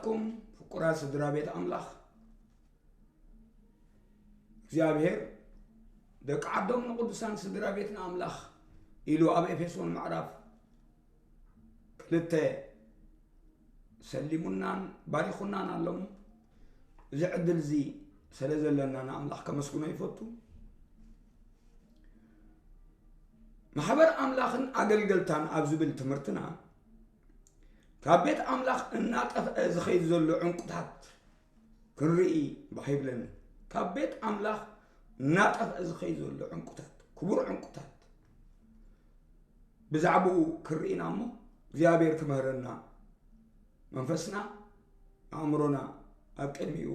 ኩም ፍቁራት ስድራ ቤት ኣምላኽ፣ እግዚኣብሔር ደቂ ዓዶም ንቅዱሳን ስድራ ቤት ንኣምላኽ ኢሉ ኣብ ኤፌሶን ምዕራፍ ክልተ ሰሊሙናን ባሪኹናን ኣሎ እሞ፣ እዚ ዕድል እዚ ስለ ዘለና ንኣምላኽ ከመስግኖ ይፈቱ። ማሕበር ኣምላኽን ኣገልገልታን ኣብ ዝብል ትምህርትና፣ ካብ ቤት ኣምላኽ እናጠፍአ ዝኸይድ ዘሎ ዕንቁታት ክንርኢ ባህ ይብለኒ። ካብ ቤት ኣምላኽ እናጠፍአ ዝኸይድ ዘሎ ዕንቁታት፣ ክቡር ዕንቁታት፣ ብዛዕባኡ ክንርኢ ኢና እሞ፣ እግዚኣብሔር ክምህረና፣ መንፈስና፣ ኣእምሮና ኣብ ቅድሚኡ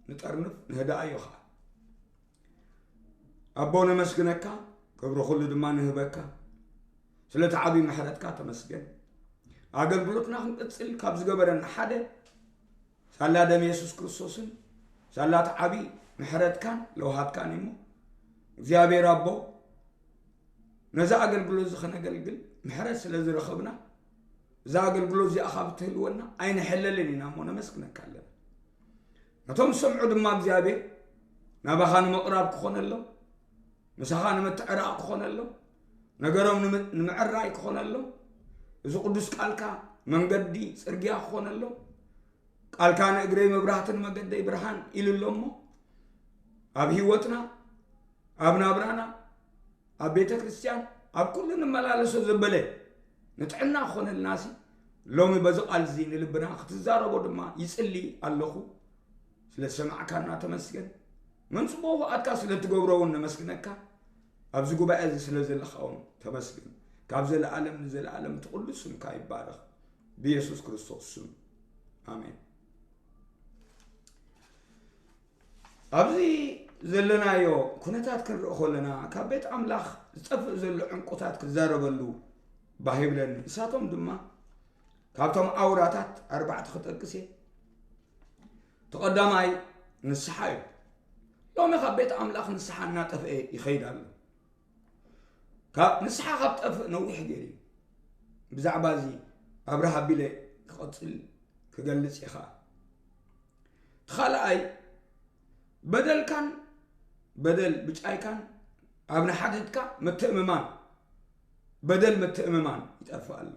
ንጠርንፍ፣ ንህድኣዮ ኸዓ። ኣቦ ነመስግነካ፣ ክብሪ ኩሉ ድማ ንህበካ። ስለቲ ዓብዪ ምሕረትካ ተመስገን። ኣገልግሎትና ክንቅጽል ካብ ዝገበረና ሓደ፣ ሳላ ደም የሱስ ክርስቶስን ሳላ እቲ ዓብዪ ምሕረትካን ለውሃትካን እዩ እሞ፣ እግዚኣብሔር ኣቦ፣ ነዚ ኣገልግሎት እዚ ከነገልግል ምሕረት ስለ ዝረኸብና፣ እዛ ኣገልግሎት እዚኣ ካብ እትህልወና ኣይንሕለልን ኢና እሞ ነመስግነካ ኣለና። ነቶም ዝሰምዑ ድማ እግዚኣብሔር ናባኻ ንምቕራብ ክኾነሎም፣ ምሳኻ ንምትዕራቕ ክኾነሎም፣ ነገሮም ንምዕራይ ክኾነሎም፣ እዚ ቅዱስ ቃልካ መንገዲ ጽርግያ ክኾነሎም፣ ቃልካ ንእግረይ መብራህትን መገደይ ብርሃን ኢሉ ኣሎ እሞ፣ ኣብ ህይወትና፣ ኣብ ናብራና፣ ኣብ ቤተ ክርስቲያን፣ ኣብ ኩሉ ንመላለሶ ዘበለ ንጥዕና ክኾነልናሲ፣ ሎሚ በዚ ቃል እዚ ንልብና ክትዛረቦ ድማ ይጽሊ ኣለኹ። ስለ ዝሰማዕካና ተመስገን። መንጽቦ ኣትካ ስለ እትገብሮ እውን ነመስግነካ። ኣብዚ ጉባኤ እዚ ስለ ዘለኻ እውን ተመስገን። ካብ ዘለኣለም ንዘለኣለም እቲ ቅዱስ ስምካ ይባረኽ። ብየሱስ ክርስቶስ ስም። ኣሜን። ኣብዚ ዘለናዮ ኩነታት ክንርኢ ከለና፣ ካብ ቤት ኣምላኽ ዝጠፍእ ዘሎ ዕንቁታት ክዛረበሉ ባህ ይብለኒ። ንሳቶም ድማ ካብቶም ኣውራታት ኣርባዕተ ክጠቅስ እየ። እቲ ቀዳማይ ንስሓ እዩ። ሎሚ ካብ ቤት ኣምላኽ ንስሓ እናጠፍአ ይኸይድ ኣሎ። ካብ ንስሓ ካብ ጠፍእ ነዊሕ ገይሩ እዩ። ብዛዕባ እዚ ኣብርሃ ኣቢለ ክቐጽል ክገልጽ እየ ኸዓ። እቲ ካልኣይ በደልካን በደል ብጫይካን ኣብ ንሓድሕድካ ምትእምማን፣ በደል ምትእምማን ይጠፍእ ኣሎ።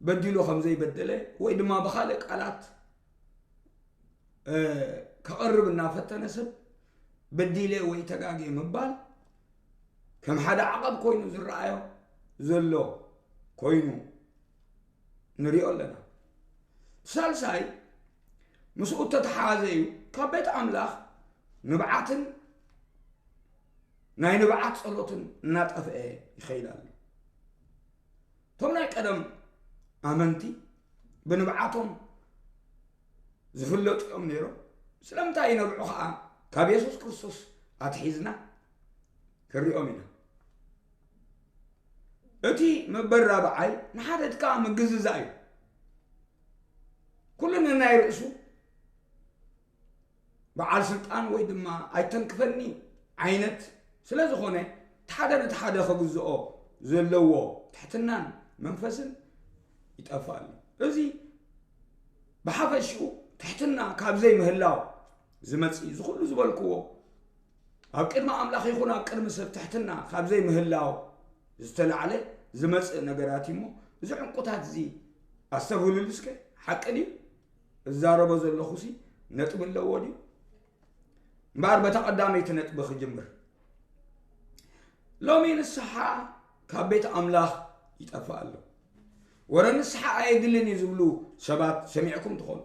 በዲሉ ከም ዘይበደለ ወይ ድማ ብኻልእ ቃላት፣ እ፣ ከቐርብ እናፈተነ ሰብ በዲለ ወይ ተጋግየ ምባል ከም ሓደ ዓቐብ ኮይኑ ዝረኣዮ ዘሎ ኮይኑ ንሪኦ ኣለና። ሳልሳይ ምስኡ እተተሓሓዘ እዩ። ካብ ቤት ኣምላኽ ንብዓትን ናይ ንብዓት ጸሎትን እናጠፍአ ይኸይድ ኣሎ። እቶም ናይ ቀደም ኣመንቲ ብንብዓቶም ዝፍለጡ እዮም ነይሮም። ስለምንታይ ይነብዑ ኸዓ ካብ የሱስ ክርስቶስ ኣትሒዝና ክንሪኦም ኢና። እቲ መበል ራብዓይ ንሓደትካ ምግዝዛእ እዩ። ኩሉ ነናይ ርእሱ በዓል ስልጣን ወይ ድማ ኣይተንክፈኒ ዓይነት ስለ ዝኾነ፣ እቲ ሓደ ነቲ ሓደ ከግዝኦ ዘለዎ ትሕትናን መንፈስን ይጠፍእ ኣሎ። እዚ ብሓፈሽኡ ትሕትና ካብ ዘይምህላው ዝመጽእ እዩ። እዚ ኩሉ ዝበልክዎ ኣብ ቅድሚ ኣምላኽ ይኹን ኣብ ቅድሚ ሰብ ትሕትና ካብ ዘይምህላው ዝተላዕለ ዝመጽእ ነገራት እዩ እሞ፣ እዚ ዕንቁታት እዚ ኣስተብህሉሉ እስከ። ሓቂ ድዩ? እዛረቦ ዘለኹሲ ነጥቢ ኣለዎ ድዩ? እምበኣር በታ ቀዳመይቲ ነጥቢ ክጅምር። ሎሚ ንስሓ ካብ ቤት ኣምላኽ ይጠፍእ ኣሎ። ወረ ንስሓ ኣየድልን እዩ ዝብሉ ሰባት ሰሚዕኩም ትኾኑ።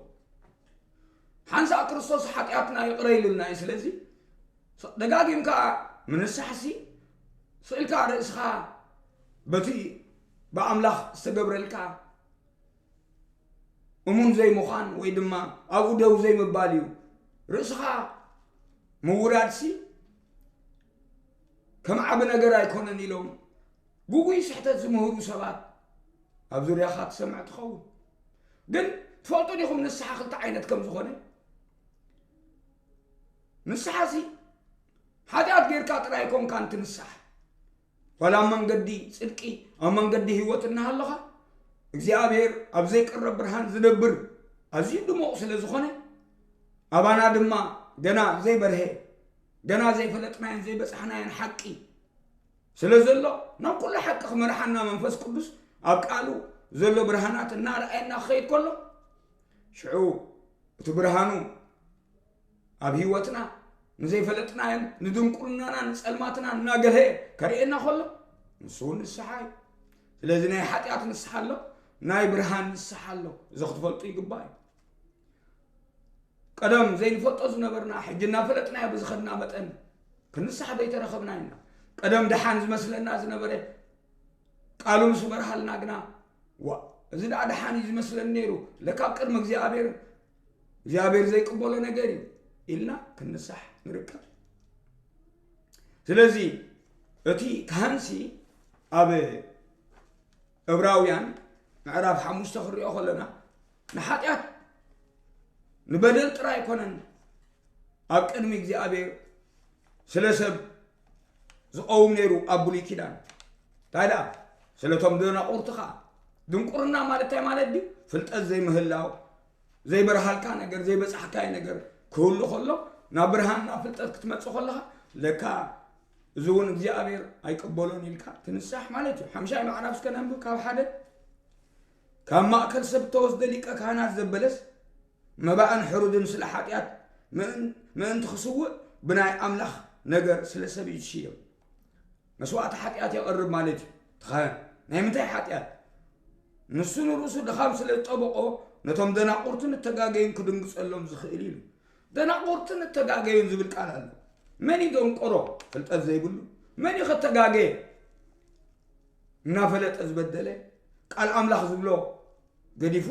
ሓንሳእ ክርስቶስ ሓጢኣትና ይቕረ ኢሉልና እዩ። ስለዚ ደጋጊምካ ምንሳሕሲ፣ ስእልካ ርእስኻ በቲ ብኣምላኽ ዝተገብረልካ እሙን ዘይምዃን ወይ ድማ ኣብኡ ደው ዘይምባል እዩ። ርእስኻ ምውራድሲ ከም ዓቢ ነገር ኣይኮነን ኢሎም ግጉይ ስሕተት ዝምህሩ ሰባት ኣብ ዙርያኻ ትሰምዕ ትኸውን። ግን ትፈልጡ ዲኹም ንስሓ ክልተ ዓይነት ከም ዝኾነ? ንስሓሲ ሓጢኣት ጌርካ ጥራይ ኣይኮንካን ትንሳሕ። ዋላ ኣብ መንገዲ ጽድቂ፣ ኣብ መንገዲ ህይወት እናሃለኻ፣ እግዚኣብሔር ኣብ ዘይቅረብ ብርሃን ዝነብር ኣዝዩ ድሙቕ ስለ ዝኾነ፣ ኣባና ድማ ገና ዘይበርሀ፣ ገና ዘይፈለጥናዮን ዘይበጻሕናዮን ሓቂ ስለ ዘሎ፣ ናብ ኩሉ ሓቂ ክመርሓና መንፈስ ቅዱስ ኣብ ቃሉ ዘሎ ብርሃናት እናረኣየና ክኸይድ ከሎ፣ ሽዑ እቲ ብርሃኑ ኣብ ህይወትና ንዘይፈለጥናዮን ንድንቁርናና ንጸልማትና እናገለየ ከርእየና ከሎ፣ ንሱ እውን ንስሓ እዩ። ስለዚ ናይ ሓጢኣት ንስሓ ኣሎ፣ ናይ ብርሃን ንስሓ ኣሎ። እዚ ክትፈልጡ ይግባእ እዩ። ቀደም ዘይንፈልጦ ዝነበርና፣ ሕጂ እናፈለጥናዮ ብዝኸድና መጠን ክንስሓ ዘይተረኸብና ኢና። ቀደም ደሓን ዝመስለና ዝነበረ ቃሉ ምስ በርሃልና ግና፣ ዋ፣ እዚ ደኣ ደሓን እዩ ዝመስለኒ ነይሩ፣ ለካ ኣብ ቅድሚ እግዚኣብሔር እግዚኣብሔር ዘይቅበሎ ነገር እዩ ኢልና ክንሳሕ ንርከብ። ስለዚ እቲ ካህንሲ ኣብ ዕብራውያን ምዕራፍ ሓሙሽተ ክንሪኦ ከለና፣ ንሓጢኣት ንበደል ጥራይ ኣይኮነን ኣብ ቅድሚ እግዚኣብሔር ስለ ሰብ ዝቐውም ነይሩ ኣብ ብሉይ ኪዳን። እንታይ ደኣ? ስለቶም ደናቑርቲ ኸዓ። ድንቁርና ማለት እንታይ ማለት ድዩ? ፍልጠት ዘይምህላው፣ ዘይበርሃልካ ነገር፣ ዘይበጻሕካዮ ነገር ክህሉ ከሎ፣ ናብ ብርሃን ናብ ፍልጠት ክትመጽእ ከለኻ፣ ለካ እዚ እውን እግዚኣብሔር ኣይቅበሎን ኢልካ ትንሳሕ ማለት እዩ። ሓምሻይ ምዕራፍ እስከ ነንብብ ካብ ሓደ። ካብ ማእከል ሰብ እተወስደ ሊቀ ካህናት ዘበለስ መባእን ሕሩድን ስለ ሓጢኣት ምእን-፣ ምእንቲ ክስውእ ብናይ ኣምላኽ ነገር ስለ ሰብ እዩ ዝሽየም። መስዋእቲ ሓጢኣት የቕርብ ማለት እዩ። እቲ ኻህን ናይ ምንታይ ሓጢኣት? ንሱ ንርእሱ ድኻም ስለ ዝጠበቖ ነቶም ደናቑርትን እተጋገዩን ክድንግጸሎም ዝኽእል ኢሉ። ደናቑርትን እተጋገዩን ዝብል ቃል ኣሎ። መን እዩ ደንቆሮ? ፍልጠት ዘይብሉ። መን እዩ ከተጋገየ? እናፈለጠ ዝበደለ፣ ቃል ኣምላኽ ዝብሎ ገዲፉ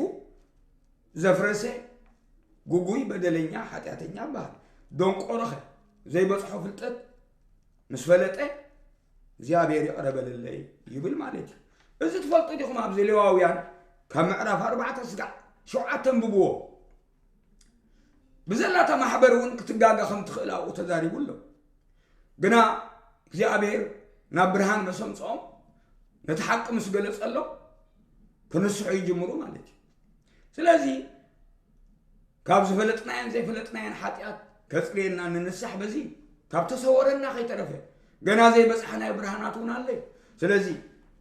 ዘፍረሰ፣ ግጉይ፣ በደለኛ፣ ሓጢኣተኛ ይበሃል። ደንቆሮኸ ዘይበጽሖ ፍልጠት ምስ ፈለጠ እግዚኣብሔር ይቕረ በለለይ ይብል ማለት እዩ። እዚ ትፈልጡ ዲኹም? ኣብዚ ሌዋውያን ካብ ምዕራፍ ኣርባዕተ ስጋዕ ሸውዓተ ኣንብብዎ። ብዘላታ ማሕበር እውን ክትጋገ ከም ትኽእል ኣብኡ ተዛሪቡ ኣሎ። ግና እግዚኣብሔር ናብ ብርሃን መሰምጽኦም ነቲ ሓቂ ምስ ገለጸሎም ክንስሑ ይጅምሩ ማለት እዩ። ስለዚ ካብ ዝፈለጥናዮን ዘይፈለጥናዮን ሓጢኣት ከጽርየና ንንሳሕ በዚ ካብ ተሰወረና ከይተረፈ ገና ዘይበጻሕናዮ ብርሃናት እውን ኣሎ እዩ። ስለዚ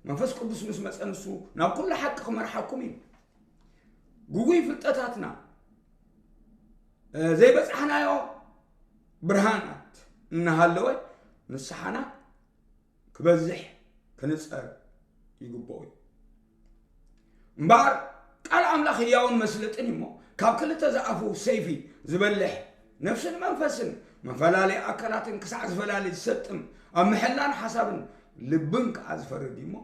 መንፈስ ቅዱስ ምስ መጸ ንሱ ናብ ኩሉ ሓቂ ክመርሓኩም እዩ። ግጉይ ፍልጠታትና፣ እ፣ ዘይበጻሕናዮ ብርሃናት እናሃለወ ንስሓና ክበዝሕ ክንጸር ይግብኦ እዩ። እምበኣር ቃል ኣምላኽ ህያውን መስለጥን እዩ እሞ፣ ካብ ክልተ ዝኣፉ ሰይፊ ዝበልሕ፣ ነፍስን መንፈስን፣ መፈላለዪ ኣካላትን ክሳዕ ዝፈላሊ ዝሰጥም፣ ኣብ ምሕላን ሓሳብን ልብን ከኣ ዝፈርድ እዩ እሞ፣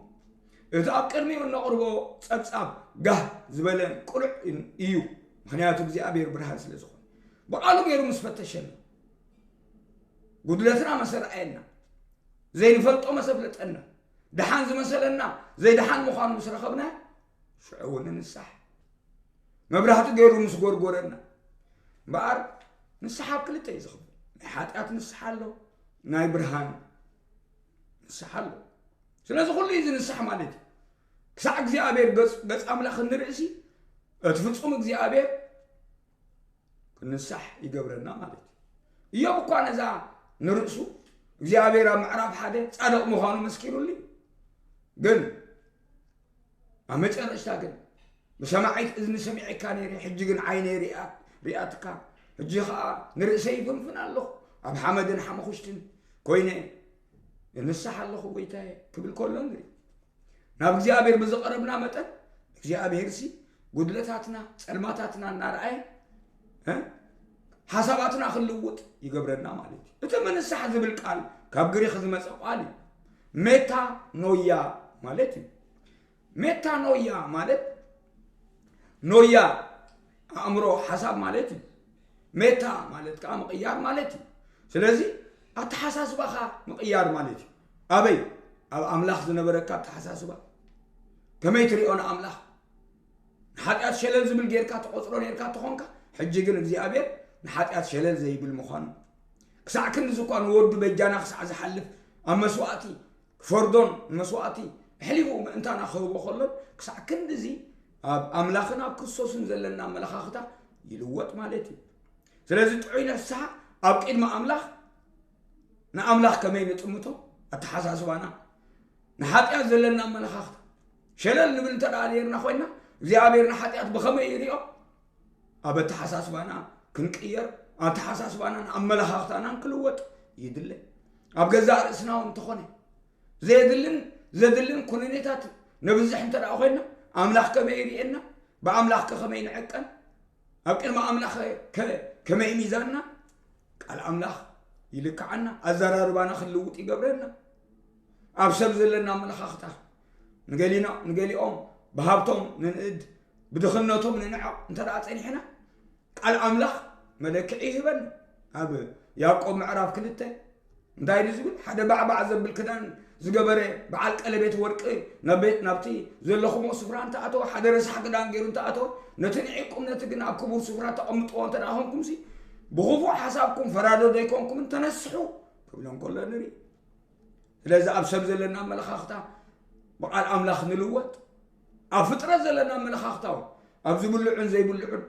እቲ ኣብ ቅድሚኡ እነቕርቦ ጸብጻብ ጋህ ዝበለን ቅሉዕ እዩ፣ ምኽንያቱ እግዚኣብሔር ብርሃን ስለ ዝኾነ። ብቓሉ ገይሩ ምስ ፈተሸና፣ ጉድለትና መሰ ረኣየና፣ ዘይንፈልጦ መሰ ፍለጠና፣ ደሓን ዝመሰለና ዘይደሓን ምዃኑ ምስ ረኸብና፣ ሽዑ እውን ንንሳሕ። መብራህቲ ገይሩ ምስ ጎርጎረና። እምበኣር ንስሓ ኣብ ክልተ እዩ ዝኽፈል። ናይ ሓጢኣት ንስሓ ኣሎ፣ ናይ ብርሃን ንስሓ ኣሎ። ስለዚ ኩሉ እዩ ዝንሳሕ ማለት እዩ። ክሳዕ እግዚኣብሔር ገጽ፣ ገጽ ኣምላኽ እንርእሲ፣ እቲ ፍጹም እግዚኣብሔር ክንሳሕ ይገብረና ማለት እዩ። ኢዮብ እኳ ነዛ ንርእሱ እግዚኣብሔር ኣብ ምዕራፍ ሓደ ጻድቕ ምዃኑ መስኪሩሉ እዩ። ግን ኣብ መጨረሽታ ግን ብሰማዒት እዝኒ ሰሚዐካ ነይረ፣ ሕጂ ግን ዓይነይ ሪኣ-፣ ሪኣትካ፣ ሕጂ ኸኣ ንርእሰይ ይፍንፍን ኣለኹ፣ ኣብ ሓመድን ሓመኹሽትን ኮይነ እንሳሕ ኣለኹ ጎይታየ ክብል ከሎ ንርኢ። ናብ እግዚኣብሔር ብዝቐረብና መጠን እግዚኣብሔርሲ ጉድለታትና፣ ጸልማታትና እናረኣየ፣ እ፣ ሓሳባትና ክንልውጥ ይገብረና ማለት እዩ። እቲ ምንሳሕ ዝብል ቃል ካብ ግሪኽ ዝመጸ ቃል እዩ። ሜታ ኖያ ማለት እዩ። ሜታ ኖያ ማለት፣ ኖያ ኣእምሮ፣ ሓሳብ ማለት እዩ። ሜታ ማለት ከኣ ምቕያር ማለት እዩ። ስለዚ ኣተሓሳስባኻ ምቕያር ማለት እዩ። ኣበይ? ኣብ ኣምላኽ ዝነበረካ ኣተሓሳስባ። ከመይ ትሪኦ ንኣምላኽ? ንሓጢኣት ሸለል ዝብል ጌርካ ትቖጽሮ ኔርካ ተኾንካ፣ ሕጂ ግን እግዚኣብሔር ንሓጢኣት ሸለል ዘይብል ምዃኑ፣ ክሳዕ ክንድዚ እኳ ንወዱ በጃና ክሳዕ ዝሓልፍ ኣብ መስዋእቲ ክፈርዶን ንመስዋእቲ ኣሕሊፉ ምእንታና ክህቦ ከሎን፣ ክሳዕ ክንድዚ ኣብ ኣምላኽን ኣብ ክርስቶስን ዘለና ኣመለኻኽታ ይልወጥ ማለት እዩ። ስለዚ ጥዑይ ንስሓ ኣብ ቅድሚ ኣምላኽ ንኣምላኽ ከመይ ንጥምቶ፣ ኣተሓሳስባና፣ ንሓጢኣት ዘለና ኣመለኻኽታ ሸለል ንብል እንተ ደኣ ነርና ኮይና እግዚኣብሔር ንሓጢኣት ብኸመይ ይሪኦ? ኣብ ኣተሓሳስባና ክንቅየር፣ ኣተሓሳስባናን ኣመለኻኽታናን ክልወጥ ይድለ። ኣብ ገዛእ ርእስና እውን እንተኾነ ዘየድልን ዘድልን ኩነኔታት ነብዝሕ እንተ ደኣ ኮይና ኣምላኽ ከመይ ይርእየና? ብኣምላኽ ከ ከመይ ንዕቀን? ኣብ ቅድሚ ኣምላኽ ከ ከመይ ሚዛንና? ቃል ኣምላኽ ይልክዓና፣ ኣዘራርባና ክንልውጥ ይገብረና። ኣብ ሰብ ዘለና ኣመለኻኽታ ንገሊና ንገሊኦም ብሃብቶም ንንእድ፣ ብድኽነቶም ንንዕቕ እንተ ደኣ ጸኒሕና ቃል ኣምላኽ መለክዒ ይህበን። ኣብ ያዕቆብ ምዕራፍ ክልተ እንታይ እዩ ዝብል? ሓደ ባዕባዕ ዘብል ክዳን ዝገበረ በዓል ቀለቤት ወርቂ ናብ ቤት ናብቲ ዘለኹሞ ስፍራ እንተኣተወ፣ ሓደ ረሳሕ ክዳን ገይሩ እንተኣተወ፣ ነቲ ንዒቅኩም ነቲ ግን ኣብ ክቡር ስፍራ ተቐምጥዎ እንተ ደኣ ኮንኩምሲ ብኽፉእ ሓሳብኩም ፈራዶ ዘይኮንኩምን ተነስሑ ክብሎም ከሎ ንርኢ። ስለዚ ኣብ ሰብ ዘለና ኣመለኻኽታ ብቃል ኣምላኽ ንልወጥ። ኣብ ፍጥረት ዘለና ኣመለኻኽታ እውን ኣብ ዝብልዑን ዘይብልዑን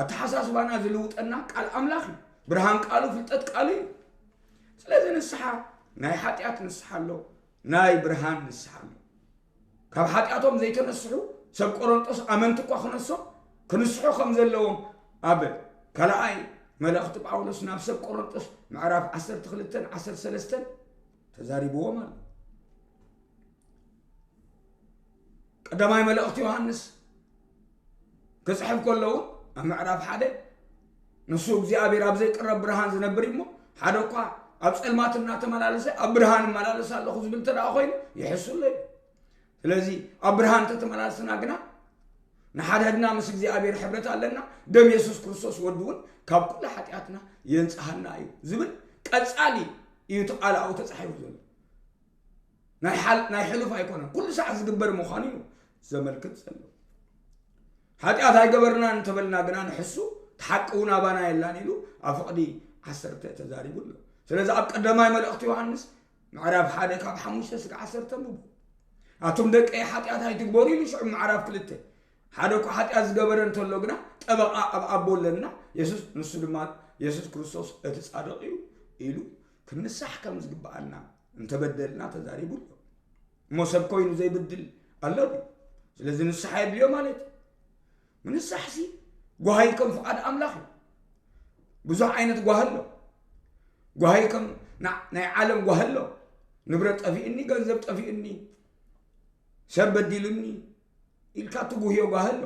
ኣተሓሳስባና ዝልውጠና ቃል ኣምላኽ እዩ። ብርሃን ቃሉ ፍልጠት ቃሉ እዩ። ስለዚ ንስሓ ናይ ሓጢኣት ንስሓ ኣሎ፣ ናይ ብርሃን ንስሓ ኣሎ። ካብ ሓጢኣቶም ዘይተነስሑ ሰብ ቆሮንጦስ ኣመንቲ እኳ ክነሶም ክንስሑ ከም ዘለዎም ኣብ ካልኣይ መልእኽቲ ጳውሎስ ናብ ሰብ ቆሮንጦስ ምዕራፍ ዓሰርተ ክልተን ዓሰርተ ሰለስተን ተዛሪብዎም ኣሎ። ቀዳማይ መልእኽቲ ዮሃንስ ክጽሕፍ ከሎ እውን ኣብ ምዕራፍ ሓደ ንሱ እግዚኣብሔር ኣብ ዘይቅረብ ብርሃን ዝነብር እዩ እሞ ሓደ እኳ ኣብ ጸልማት እናተመላለሰ ኣብ ብርሃን እመላለስ ኣለኹ ዝብል እንተ ደኣ ኮይኑ ይሕሱ ኣሎ እዩ። ስለዚ ኣብ ብርሃን እንተተመላለስና ግና ንሓድሕድና ምስ እግዚኣብሔር ሕብረት ኣለና። ደም የሱስ ክርስቶስ ወዱ እውን ካብ ኩሉ ሓጢኣትና የንጽሃና እዩ ዝብል ቀጻሊ እዩ እቲ ቃል ኣብኡ ተጻሒፉ ዘሎ። ናይ ሓል ናይ ሕሉፍ ኣይኮነን፣ ኩሉ ሰዓት ዝግበር ምዃኑ እዩ ዘመልክት ዘሎ። ሓጢኣት ኣይገበርናን እንተበልና ግና ንሕሱ እቲ ሓቂ እውን ኣባና የላን ኢሉ ኣብ ፍቕዲ ዓሰርተ ተዛሪቡ ኣሎ። ስለዚ ኣብ ቀዳማይ መልእኽቲ ዮሃንስ ምዕራፍ ሓደ ካብ ሓሙሽተ ስጋዕ ዓሰርተ ኣንብቡ። ኣቱም ደቀይ ሓጢኣት ኣይትግበሩ ኢሉ ሽዑ ምዕራፍ ክልተ ሓደ እኳ ሓጢኣት ዝገበረ እንተሎ ግና ጠበቓ ኣብ ኣቦ ኣለና፣ የሱስ፣ ንሱ ድማ የሱስ ክርስቶስ እቲ ጻድቕ እዩ ኢሉ ክንንሳሕ ከም ዝግብኣና እንተበደልና ተዛሪቡ ኣሎ። እሞ ሰብ ኮይኑ ዘይብድል ኣሎ ድዩ? ስለዚ ንስሓ የድልዮ ማለት እዩ። ምንሳሕሲ ጓሂ ከም ፍቓድ ኣምላኽ እዩ። ብዙሕ ዓይነት ጓሂ ኣሎ። ጓሂ ከም ና- ናይ ዓለም ጓሂ ኣሎ። ንብረት ጠፊእኒ፣ ገንዘብ ጠፊእኒ፣ ሰብ በዲሉኒ ኢልካ ትጉህዮ ጓሂ ኣሎ።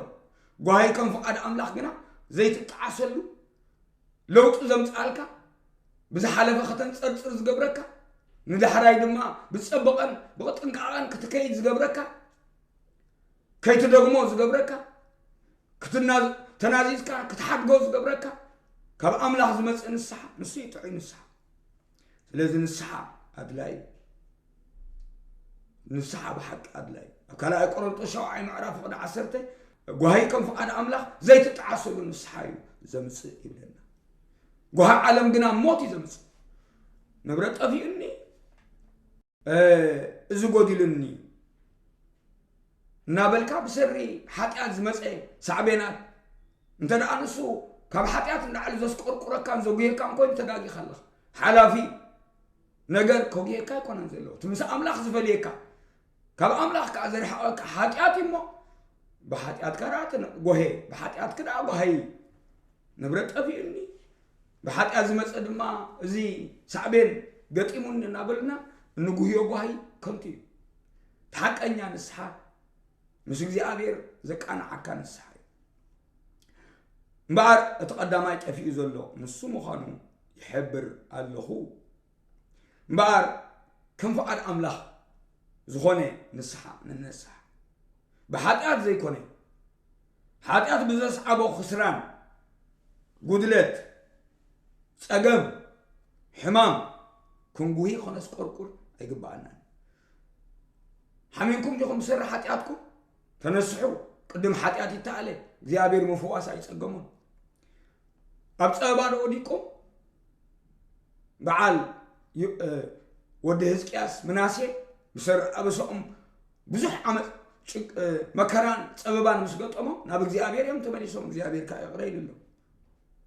ጓሂ ከም ፍቓድ ኣምላኽ ግና ዘይትጠዓሰሉ ለውጢ ዘምጽኣልካ፣ ብዝሓለፈ ከተንጸርጽር ዝገብረካ፣ ንዳሕራይ ድማ ብጸበቐን ብጥንቃቐን ክትከይድ ዝገብረካ፣ ከይትደግሞ ዝገብረካ፣ ክትናዝ- ተናዚዝካ ክትሓድጎ ዝገብረካ፣ ካብ ኣምላኽ ዝመጽእ ንስሓ፣ ንሱ እዩ ጥዑይ ንስሓ። ስለዚ ንስሓ ኣድላይ እዩ። ንስሓ ብሓቂ ኣድላይ እዩ። ኣብ ካልኣይ ቆሮንጦስ ሸውዓይ ምዕራፍ ፍቕዲ ዓሰርተ፣ ጓሂ ከም ፍቓድ ኣምላኽ ዘይትጠዓሰሉ ንስሓ እዩ ዘምጽእ ይብለና። ጓሂ ዓለም ግና ሞት እዩ ዘምጽእ። ንብረት ጠፊኡኒ፣ እ፣ እዚ ጎዲሉኒ እናበልካ ብሰሪ ሓጢኣት ዝመጸ ሳዕቤናት እንተ ደኣ ንሱ ካብ ሓጢኣት ንላዕሊ ዘስቆርቁረካን ዘጉየካን ኮይኑ ተጋጊኻ ኣለኻ። ሓላፊ ነገር ከጉየካ ኣይኮነን ዘለዎ። እቲ ምስ ኣምላኽ ዝፈልየካ፣ ካብ ኣምላኽ ከኣ ዘርሕቐካ ሓጢኣት እዩ እሞ፣ ብሓጢኣትካ ደኣ ተነ- ጓሄ፣ ብሓጢኣትክ ደኣ ጓሃይ። ንብረት ጠፊኡኒ፣ ብሓጢኣት ዝመጸ ድማ እዚ ሳዕቤን ገጢሙኒ እናበልና እንጉህዮ ጓሂ ከንቱ እዩ። እቲ ሓቀኛ ንስሓ ምስ እግዚኣብሔር ዘቃንዓካ ንስሓ እዩ። እምበኣር እቲ ቀዳማይ ጠፊኡ ዘሎ ንሱ ምዃኑ ይሕብር ኣለኹ። እምበኣር ከም ፍቓድ ኣምላኽ ዝኾነ ንስሓ ንነስሓ። ብሓጢኣት ዘይኮነ፣ ሓጢኣት ብዘስዓቦ ክስራን፣ ጉድለት፣ ጸገም፣ ሕማም ክንጉሂ ኾነስ ቆርቁር ኣይግብኣናን። ሓሚምኩም ዲኹም ብሰሪ ሓጢኣትኩም? ተነስሑ፣ ቅድም ሓጢኣት ይተኣለ፣ እግዚኣብሔር ምፍዋስ ኣይጸገሙን። ኣብ ጸበባ ዶ ወዲቁ በዓል ዩ- እ፣ ወዲ ህዝቅያስ ምናሴ ብሰሪ ኣበሳኦም ብዙሕ ዓመት ጭቅ- እ፣ መከራን ጸበባን ምስ ገጠሞም ናብ እግዚኣብሔር እዮም ተመሊሶም። እግዚኣብሔር ከዓ ይቕረ ኢሉሎም።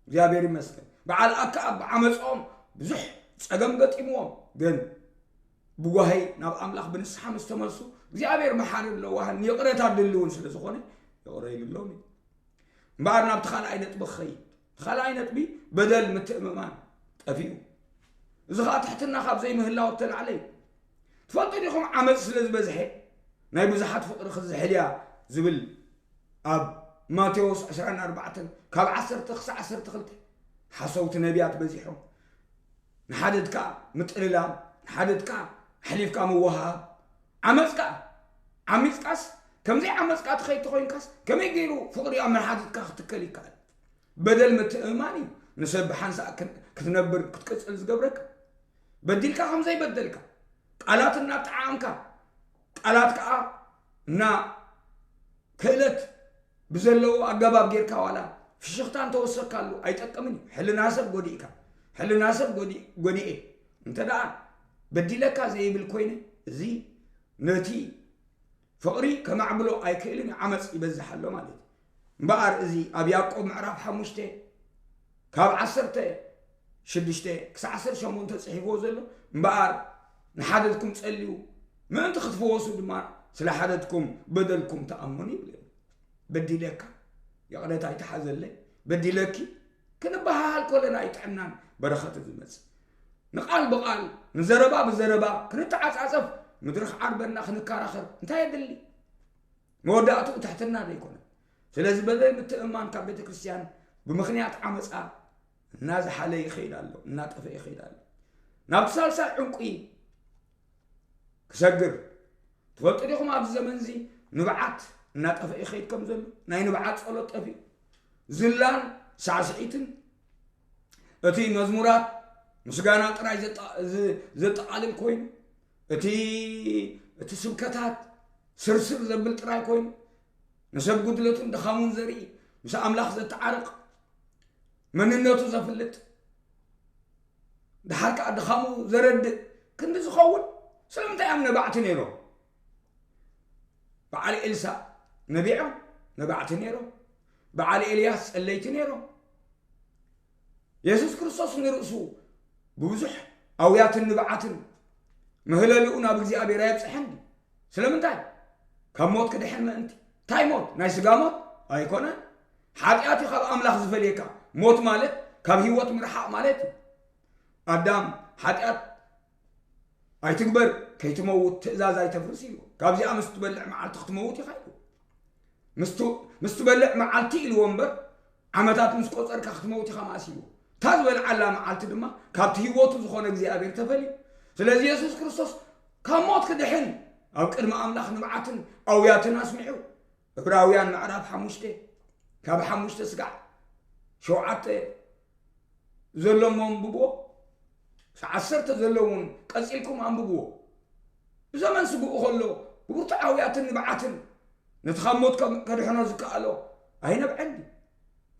እግዚኣብሔር ይመስገን። በዓል ኣክኣብ ብዓመጾም ብዙሕ ጸገም ገጢምዎም፣ ግን ብጓሂ ናብ ኣምላኽ ብንስሓ ምስ ተመልሱ እግዚኣብሔር መሓርን ለዋህን ይቕረታ ድልውን ስለ ዝኾነ ይቕረ ኢሉሎም እዩ። እምበኣር ናብቲ ካልኣይ ነጥቢ ክኸይድ። እቲ ካልኣይ ነጥቢ በደል ምትእምማን ጠፊኡ። እዚ ኸዓ ትሕትና ካብ ዘይምህላው እተላዕለ እዩ። ትፈልጡ ዲኹም ዓመፅ ስለ ዝበዝሐ ናይ ብዙሓት ፍቕሪ ክዝሕል እያ ዝብል ኣብ ማቴዎስ ዕስራን ኣርባዕተን ካብ ዓሰርተ ክሳዕ ዓሰርተ ክልተ ሓሰውቲ ነቢያት በዚሖም ንሓደድካ ምጥልላም ንሓደድካ ኣሕሊፍካ ምወሃብ ዓመፅካ ዓሚፅካስ ከምዘይ ዓመፅካ ትኸይድ ተኮይንካስ ከመይ ገይሩ ፍቕሪ ኣብ መሓዙትካ ክትከል ይከኣል? በደል ምትእምማን እዩ ንሰብ ብሓንሳእ ክን- ክትነብር ክትቅፅል ዝገብረካ። በዲልካ ከምዘይበደልካ ቃላት እናጠዓምካ ቃላት ከዓ እና ክእለት ብዘለዎ ኣገባብ ጌርካ ዋላ ፍሽኽታ እንተወሰካሉ ኣይጠቅምን እዩ። ሕልና ሰብ ጎዲእካ ሕልና ሰብ ጎዲ- ጎዲኤ እንተ ደኣ በዲለካ ዘይብል ኮይነ እዚ ነቲ ፍቕሪ ከማዕብሎ ኣይክእልን እዩ፣ ዓመፅ ይበዝሕ ኣሎ ማለት እዩ። እምበኣር እዚ ኣብ ያዕቆብ ምዕራፍ ሓሙሽተ ካብ ዓሰርተ ሽዱሽተ ክሳዕ ዓሰርተ ሸሞንተ ፅሒፍዎ ዘሎ እምበኣር ንሓደትኩም ፀልዩ ምእንቲ ክትፍወሱ ድማ ስለ ሓደትኩም በደልኩም ተኣመኑ ይብል። በዲለካ ይቕረታ ኣይትሓዘለይ በዲለኪ ክንበሃሃል ኮለና ኣይጥዕምናን በረኸት ዝመፅእ ንቓል ብቓል ንዘረባ ብዘረባ ክንተዓፃፀፍ ምድሪ ክዓርበና ክንከራኸር እንታይ የድሊ? መወዳእትኡ ትሕትና ዘይኮነ። ስለዚ በደል ምትእምማን ካብ ቤተ ክርስቲያን ብምኽንያት ዓመፃ እናዝሓለ ይኸይድ ኣሎ፣ እናጠፈ ይኸይድ ኣሎ። ናብቲ ሳልሳይ ዕንቁ ክሰግር ትፈልጡ ዲኹም? ኣብዚ ዘመን እዚ ንብዓት እናጠፈ ይኸይድ ከም ዘሎ ናይ ንብዓት ጸሎት ጠፊኡ ዝላን ሳዕስዒትን እቲ መዝሙራት ምስጋና ጥራይ ዘጠ- ዝ- ዘጠቓልል ኮይኑ እቲ እቲ ስብከታት ስርስር ዘብል ጥራይ ኮይኑ ንሰብ ጉድለቱን ድኻሙን ዘርኢ ምስ ኣምላኽ ዘተዓርቕ መንነቱ ዘፍልጥ ድሓር ከዓ ድኻሙ ዘረድእ ክንዲ ዝኸውን ስለምንታይ እዮም ነባዕቲ ነይሮም? በዓል ኤልሳ ነቢዖም ነባዕቲ ነይሮም። በዓል ኤልያስ ጸለይቲ ነይሮም። የሱስ ክርስቶስ ንርእሱ ብብዙሕ ኣውያትን ንብዓትን ምህለልኡ ናብ እግዚኣብሔር ኣየብፅሐን ድዩ? ስለምንታይ? ካብ ሞት ክድሕን ምእንቲ። እንታይ ሞት? ናይ ስጋ ሞት ኣይኮነን። ሓጢኣት እዩ ካብ ኣምላኽ ዝፈልየካ። ሞት ማለት ካብ ህይወት ምርሓቕ ማለት እዩ። ኣዳም ሓጢኣት ኣይትግበር ከይትመውት ትእዛዝ ኣይተፍርስ ኢሉ። ካብዚኣ ምስ ትበልዕ መዓልቲ ክትመውት ኢኻ ኢሉ። ምስ ት- ምስ ትበልዕ መዓልቲ ኢልዎ እምበር ዓመታት ምስ ቆፀርካ ክትመውት ኢኻ መኣስ ኢልዎ። እታ ዝበልዓላ መዓልቲ ድማ ካብቲ ህይወቱ ዝኾነ እግዚኣብሔር ተፈልዩ። ስለዚ የሱስ ክርስቶስ ካብ ሞት ክድሕን ኣብ ቅድሚ ኣምላኽ ንብዓትን ኣውያትን ኣስሚዑ። ዕብራውያን ምዕራፍ ሓሙሽተ ካብ ሓሙሽተ ስጋዕ ሸውዓተ ዘሎ እሞ ኣንብብዎ። ዓሰርተ ዘሎ እውን ቀፂልኩም ኣንብብዎ። ብዘመን ስግኡ ከሎ ብብርቱዓውያትን ንብዓትን ነቲ ካብ ሞት ከም- ከድሕኖ ዝከኣሎ ኣይነብዐን ድዩ?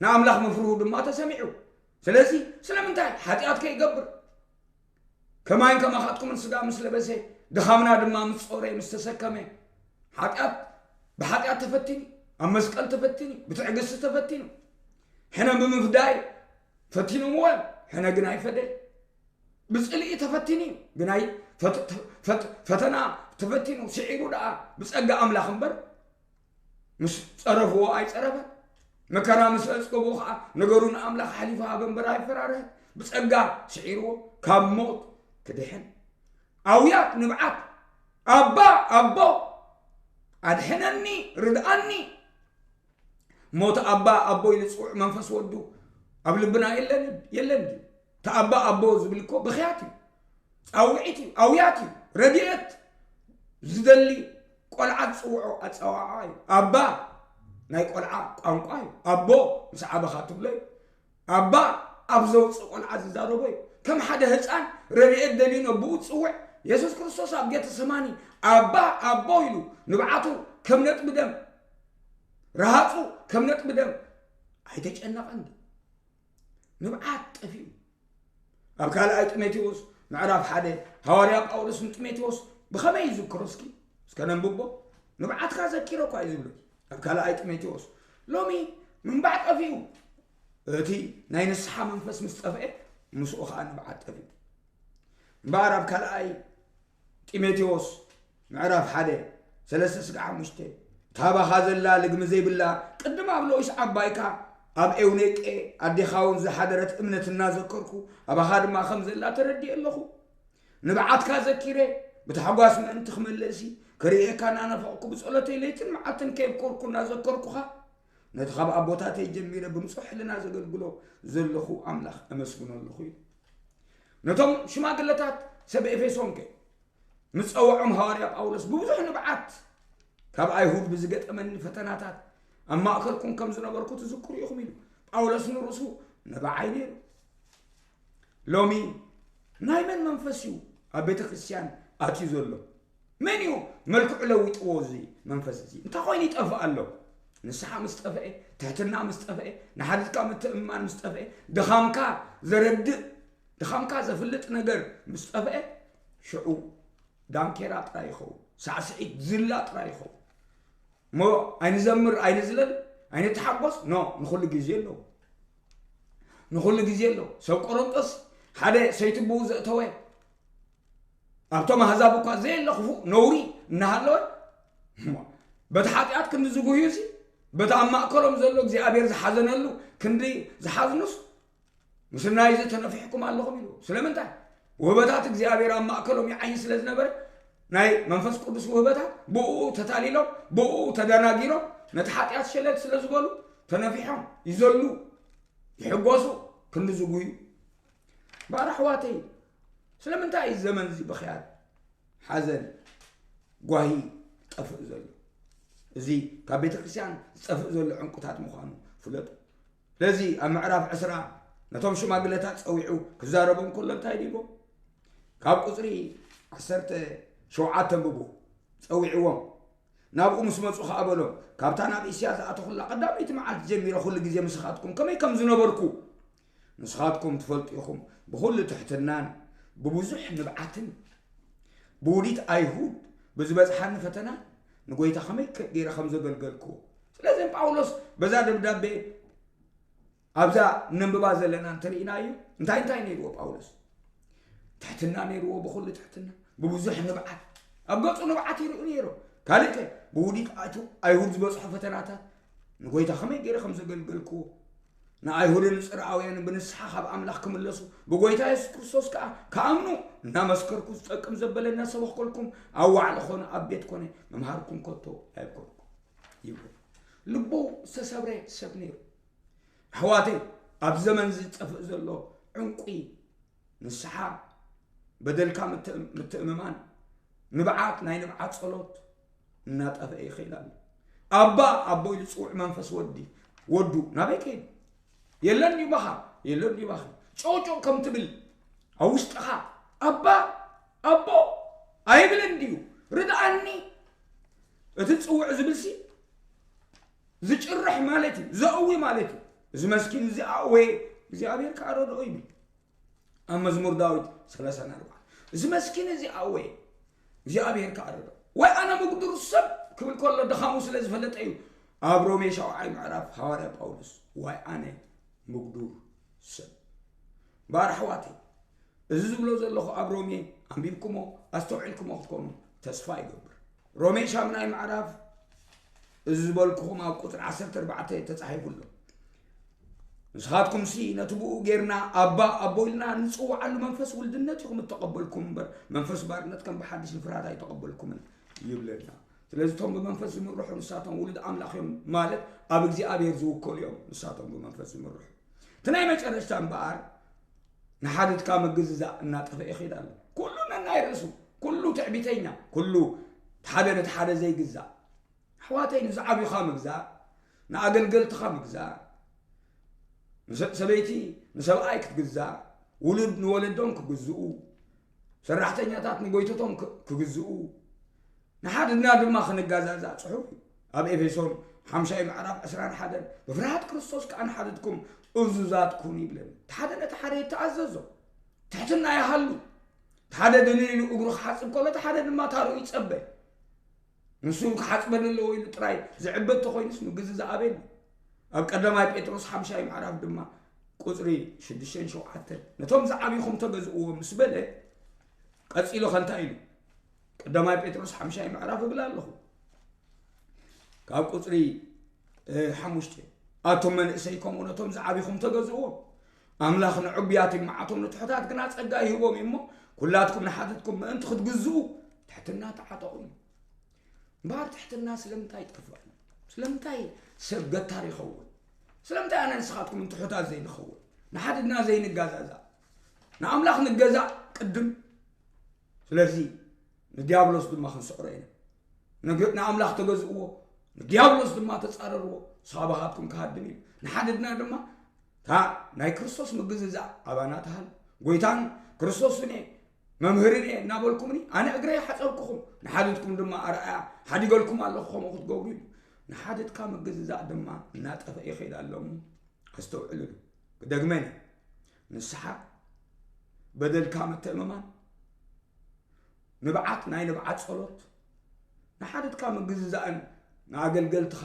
ንኣምላኽ ምፍርሁ ድማ ተሰሚዑ። ስለዚ ስለምንታይ ሓጢኣት ከይገብር ከማይን ከማኻትኩምን ስጋ ምስ ለበሰ ድኻምና ድማ ምስ ጾረ ምስ ተሰከመ ሓጢኣት ብሓጢኣት ተፈቲኑ ኣብ መስቀል ተፈቲኑ ብትዕግስቲ ተፈቲኑ ሕነ ብምፍዳይ ፈቲኖምዎ እዮም። ሕነ ግን ኣይፈደ ብፅልኢ ተፈቲኑ እዩ። ግን ኣይ ፈት- ፈት- ፈተና ተፈቲኑ ስዒሩ ደኣ ብፀጋ ኣምላኽ እምበር ምስ ጸረፍዎ ኣይጸረፈን። መከራ ምስ ኣጽገቦ ኸዓ ነገሩ ንኣምላኽ ኣሕሊፉ ሃበ እምበር ኣይፈራርህን። ብጸጋ ስዒርዎ ካብ ሞት ክድሕን። ኣውያት ንብዓት ኣባ ኣቦ ኣድሕነኒ ርድኣኒ ሞት ኣባ ኣቦ ኢሉ ዝፅውዕ መንፈስ ወዱ ኣብ ልብና የለን የለን ድዩ? እቲ ኣባ ኣቦ ዝብል እኮ ብኽያት እዩ። ፃውዒት እዩ፣ ኣውያት እዩ፣ ረድኤት ዝደሊ ቆልዓ ዝፅውዖ ኣፀዋዕዓ እዩ። ኣባ ናይ ቆልዓ ቋንቋ እዩ። ኣቦ ምስ ዓበኻ ትብሎ እዩ። ኣባ ኣብ ዘውፅእ ቆልዓ ዝዛረቦ እዩ። ከም ሓደ ህፃን ረድኤት ደልዩ ነብኡ ዝፅውዕ የሱስ ክርስቶስ ኣብ ጌተሰማኒ ኣባ ኣቦ ኢሉ ንብዓቱ ከም ነጥቢ ደም ረሃፁ ከም ነጥቢ ደም ኣይተጨነቐን። ንብዓት ጠፊኡ። ኣብ ካልኣይ ጢሞቴዎስ ምዕራፍ ሓደ ሃዋርያ ጳውሎስ ንጢሞቴዎስ ብኸመይ ይዝክሮ እስኪ እስከ ነንብቦ። ንብዓትካ ዘኪረ እኳ እዩ ዝብሎ ኣብ ካልኣይ ጢሞቴዎስ። ሎሚ ምንባዕ ጠፊኡ። እቲ ናይ ንስሓ መንፈስ ምስ ጠፍኤ፣ ምስኡ ኸዓ ንብዓት ጠፊኡ። እምበኣር ኣብ ካልኣይ ጢሞቴዎስ ምዕራፍ ሓደ ሰለስተ ስጋዕ ሓሙሽተ፣ እታ ባኻ ዘላ ልግሚ ዘይብላ፣ ቅድም ኣብ ሎኢስ ዓባይካ ኣብ ኤውኔቄ ኣዴኻ እውን ዝሓደረት እምነት እናዘከርኩ፣ ኣባኻ ድማ ከም ዘላ ተረዲኤ ኣለኹ። ንብዓትካ ዘኪረ፣ ብታሕጓስ ምእንቲ ክመልእሲ፣ ክርእየካ እናናፈቕኩ ብጸሎተይ ለይትን መዓልትን ከየብኮርኩ እናዘከርኩኻ፣ ነቲ ካብ ኣቦታተይ ጀሚረ ብንጹሕ ሕልና ዘገልግሎ ዘለኹ ኣምላኽ እመስግኖ ኣለኹ ኢሉ። ነቶም ሽማግለታት ሰብ ኤፌሶን ከ ምስ ጸውዖም፣ ሃዋርያ ጳውሎስ ብብዙሕ ንብዓት ካብ ኣይሁድ ብዝገጠመኒ ፈተናታት ኣብ ማእከልኩም ከም ዝነበርኩ ትዝክሩ ኢኹም ኢሉ። ጳውሎስ ንርእሱ ንብዓይ ነይሩ። ሎሚ ናይ መን መንፈስ እዩ ኣብ ቤተ ክርስቲያን ኣትዩ ዘሎ? መን እዩ መልክዑ ለዊጥዎ እዚ መንፈስ እዚ? እንታይ ኮይኑ ይጠፍእ ኣሎ? ንስሓ ምስ ጠፍአ፣ ትሕትና ምስ ጠፍአ፣ ንሓድካ ምትእምማን ምስ ጠፍአ፣ ድኻምካ ዘረድእ፣ ድኻምካ ዘፍልጥ ነገር ምስ ጠፍአ፣ ሽዑ ዳንኬራ ጥራይ ይኸውን፣ ሳዕስዒት ዝላ ጥራይ ይኸውን። እሞ ኣይንዘምር፣ ኣይንዝለል፣ ኣይንተሓጎስ? ኖ፣ ንኹሉ ግዜ ኣለዎ። ንኹሉ ግዜ ኣለዎ። ሰብ ቆሮንጦስ ሓደ ሰይቲ ብኡ ዘእተወ፣ ኣብቶም ኣህዛብ እኳ ዘየለ ክፉእ ነውሪ እናሃለወ፣ እሞ በቲ ሓጢኣት ክንዲ ዝጉህዩ እዚ፣ በቲ ኣብ ማእከሎም ዘሎ እግዚኣብሔር ዝሓዘነሉ ክንዲ ዝሓዝኑስ፣ ምስናይ እዚ ተነፊሕኩም ኣለኹም ኢሉ። ስለምንታይ? ውህበታት እግዚኣብሔር ኣብ ማእከሎም ይዓይ ስለ ዝነበረ፣ ናይ መንፈስ ቅዱስ ውህበታት ብኡ ተታሊሎም፣ ብኡ ተደናጊሮም፣ ነቲ ሓጢኣት ሸለል ስለ ዝበሉ፣ ተነፊሖም ይዘሉ፣ ይሕጎሱ፣ ክንዲ ዝጉዩ። ባር ኣሕዋተይ፣ ስለምንታይ እዩ ዘመን እዚ ብኽያት፣ ሓዘን፣ ጓሂ ዝጠፍእ ዘሎ? እዚ ካብ ቤተ ክርስቲያን ዝጠፍእ ዘሎ ዕንቁታት ምዃኑ ፍለጡ። ስለዚ ኣብ ምዕራፍ ዕስራ ነቶም ሽማግለታት ጸዊዑ ክዛረቦም ከሎ እንታይ ኢሉ? ካብ ቁጽሪ ዓሰርተ ሸውዓተ ኣንብቡ። ጸዊዕዎም ናብኡ ምስ መጹ ኸኣ በሎም፣ ካብታ ናብ እስያ ዝኣተኹላ ቀዳመይቲ መዓልቲ ጀሚረ ኩሉ ግዜ ምስኻትኩም ከመይ ከም ዝነበርኩ ንስኻትኩም ትፈልጡ ኢኹም። ብኹሉ ትሕትናን ብብዙሕ ንብዓትን ብውዲት ኣይሁድ ብዝበጽሓኒ ፈተና ንጎይታ ከመይ ከ-፣ ገይረ ከም ዘገልገልክዎ። ስለዚ ጳውሎስ በዛ ደብዳቤ ኣብዛ ነንብባ ዘለና እንተርኢናዮ፣ እንታይ እንታይ ነይርዎ ጳውሎስ? ትሕትና ነይርዎ፣ ብኹሉ ትሕትና፣ ብብዙሕ ንብዓት፣ ኣብ ገጹ ንብዓት ይርእዩ ነይሮም። ካልእ ከ ብውዲት ኣቱ-፣ ኣይሁድ ዝበጽሖ ፈተናታት ንጎይታ ከመይ ገይረ ከም ዘገልገልክዎ፣ ንኣይሁድን ንጽርኣውያንን ብንስሓ ካብ ኣምላኽ ክምለሱ፣ ብጎይታ የሱስ ክርስቶስ ከኣ ክኣምኑ እናመስከርኩ ዝጠቅም ዘበለ እናሰበኽኮልኩም ኣብ ዋዕላ ኾነ ኣብ ቤት ኮነ ምምሃርኩም ከቶ ኣይብኮርኩ ይብሉ። ልቡ ዝተሰብረ ሰብ ነይሩ። ኣሕዋተይ፣ ኣብ ዘመን እዚ ዝጠፍእ ዘሎ ዕንቁ ንስሓ፣ በደልካ ምትእ-፣ ምትእምማን፣ ንብዓት፣ ናይ ንብዓት ጸሎት እናጠፍአ ይኸይድ ኣሎ። ኣባ፣ ኣቦ ኢሉ ዝጽውዕ መንፈስ ወዲ፣ ወዱ ናበይ ከይዱ? የለን ድዩ ባኻ? የለን ድዩ ባኺ? ጨውጨው ከም ትብል ኣብ ውሽጥኻ፣ ኣባ፣ ኣቦ ኣይብልን ድዩ? ርድኣኒ። እቲ ጽውዕ ዝብልሲ ዝጭርሕ ማለት እዩ፣ ዘእዊ ማለት እዩ። እዚ መስኪን እዚ ኣእወየ፣ እግዚኣብሔር ከኣ ረድኦ ይብል። ኣብ መዝሙር ዳዊት ሰላሳን ኣርባዕተን፣ እዚ መስኪን እዚ ኣእወየ፣ እግዚኣብሔር ከኣ ረድኦ። ወይ ኣነ ምጉዱር ሰብ ክብል ከሎ ድኻሙ ስለ ዝፈለጠ እዩ። ኣብ ሮሜ ሻውዓይ ምዕራፍ ሃዋርያ ጳውሎስ፣ ወይ ኣነ ምጉዱር ሰብ። እምበኣር ኣሕዋተይ፣ እዚ ዝብሎ ዘለኹ ኣብ ሮሜ ኣንቢብኩሞ ኣስተውዒልኩሞ ክትኮኑ ተስፋ ይገብር። ሮሜ ሻምናይ ምዕራፍ፣ እዚ ዝበልኩኹም ኣብ ቁጽሪ ዓሰርተ ኣርባዕተ ተጻሒፉ ኣሎ። ንስኻትኩምሲ ነቲ ብኡ ጌርና ኣባ ኣቦ ኢልና ንጽውዓሉ መንፈስ ውልድነት ኢኹም እተቐበልኩም እምበር፣ መንፈስ ባርነት ከም ብሓድሽ ንፍርሃት ኣይተቐበልኩምን ይብለና። ስለዚ እቶም ብመንፈስ ዝምርሑ ንሳቶም ውሉድ ኣምላኽ እዮም፣ ማለት ኣብ እግዚኣብሔር ዝውከሉ እዮም ንሳቶም ብመንፈስ ዝምርሑ። እቲ ናይ መጨረሽታ እምበኣር ንሓድትካ ምግዝዛእ እናጠፍአ ይኸይድ ኣሎ። ኩሉ ነናይ ርእሱ፣ ኩሉ ትዕቢተኛ፣ ኩሉ ሓደ ነቲ ሓደ ዘይግዛእ። ኣሕዋተይ፣ ንዝዓብዩኻ ምግዛእ፣ ንኣገልገልትኻ ምግዛእ፣ ንሰ-፣ ሰበይቲ ንሰብኣይ ክትግዛእ፣ ውሉድ ንወለዶም ክግዝኡ፣ ሰራሕተኛታት ንጎይቶቶም ክ-፣ ክግዝኡ፣ ንሓድና ድማ ክንጋዛዛእ ጽሑፍ እዩ። ኣብ ኤፌሶን ሓምሻይ ምዕራፍ ዕስራን ሓደን፣ "ብፍርሃት ክርስቶስ ከኣ ንሓድትኩም እዙዛት ኩኑ" ይብለና። እቲ ሓደ ነቲ ሓደ ይተኣዘዞ። ትሕትና ይሃሉ። እቲ ሓደ ድንን ኢሉ እግሩ ክሓጽብ ከሎ፣ እቲ ሓደ ድማ ታርኡ ይጸበ። ንሱ ክሓጽበኒ ኣለዎ ኢሉ ጥራይ ዝዕበ እንተኾይኑስ ምግዝዛእ ኣበይ ኣሎ? ኣብ ቀዳማይ ጴጥሮስ ሓምሻይ ምዕራፍ ድማ ቁጽሪ ሽዱሽተን ሸውዓተን ነቶም ዝዓቢኹም ተገዝእዎ ምስ በለ ቀጺሉ ከ እንታይ ኢሉ? ቀዳማይ ጴጥሮስ ሓምሻይ ምዕራፍ እብል ኣለኹ ካብ ቁጽሪ ሓሙሽተ ኣቶም መንእሰይ ከምኡ ነቶም ዝዓቢኹም ተገዝእዎም። ኣምላኽ ንዕቡያት ይመዓቶም ንትሑታት ግና ጸጋ ይህቦም እዩ እሞ ኩላትኩም ንሓትትኩም ምእንቲ ክትግዝኡ ትሕትና ተዓጠቑ እዩ። እምበኣር ትሕትና ስለምንታይ ይጠፍእ? ስለምንታይ ሰብ ገታር ይኸውን? ስለምንታይ ኣነ ንስኻትኩም ትሑታት ዘይንኸውን? ንሓድና ዘይንጋዛዛእ? ንኣምላኽ ንገዛእ ቅድም። ስለዚ ንዲያብሎስ ድማ ክንስዕሮ ኢና። ንኣምላኽ ተገዝእዎ፣ ንዲያብሎስ ድማ ተጻረርዎ፣ ንሱ ካባኻትኩም ክሃድም እዩ። ንሓድና ድማ እታ ናይ ክርስቶስ ምግዝዛእ ኣባና ትሃሉ። ጎይታን ክርስቶስን እየ መምህርን እየ እናበልኩምኒ ኣነ እግረይ ሓጸብኩኹም፣ ንሓድትኩም ድማ ኣርኣያ ሓዲገልኩም ኣለኹ ከምኡ ክትገብሩ ኢሉ። ንሓድትካ ምግዝዛእ ድማ እናጠፈ ይኸይድ ኣሎ እሞ ኣስተውዕልሉ። ክደግመን እየ። ንስሓ፣ በደልካ ምትእምማን፣ ንብዓት ናይ ንብዓት ጸሎት፣ ንሓድትካ ምግዝዛእን ንኣገልገልትኻ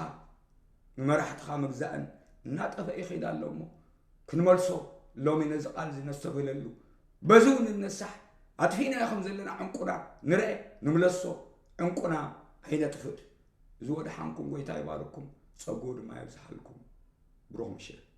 ንመራሕትኻ ምግዛእን እናጠፈ ይኸይድ ኣሎ እሞ ክንመልሶ ሎሚ ነዚ ቃል እዚ ነስተብህለሉ። በዚ እውን ንነሳሕ። ኣጥፊእናዮ ከም ዘለና ዕንቁና ንርአ፣ ንምለሶ። ዕንቁና ኣይነጥፍእ። እዚ ወድሓንኩም ጎይታ ይባርኩም፣ ጸግኡ ድማ የብዝሓልኩም። ብሩኽ ምሽት።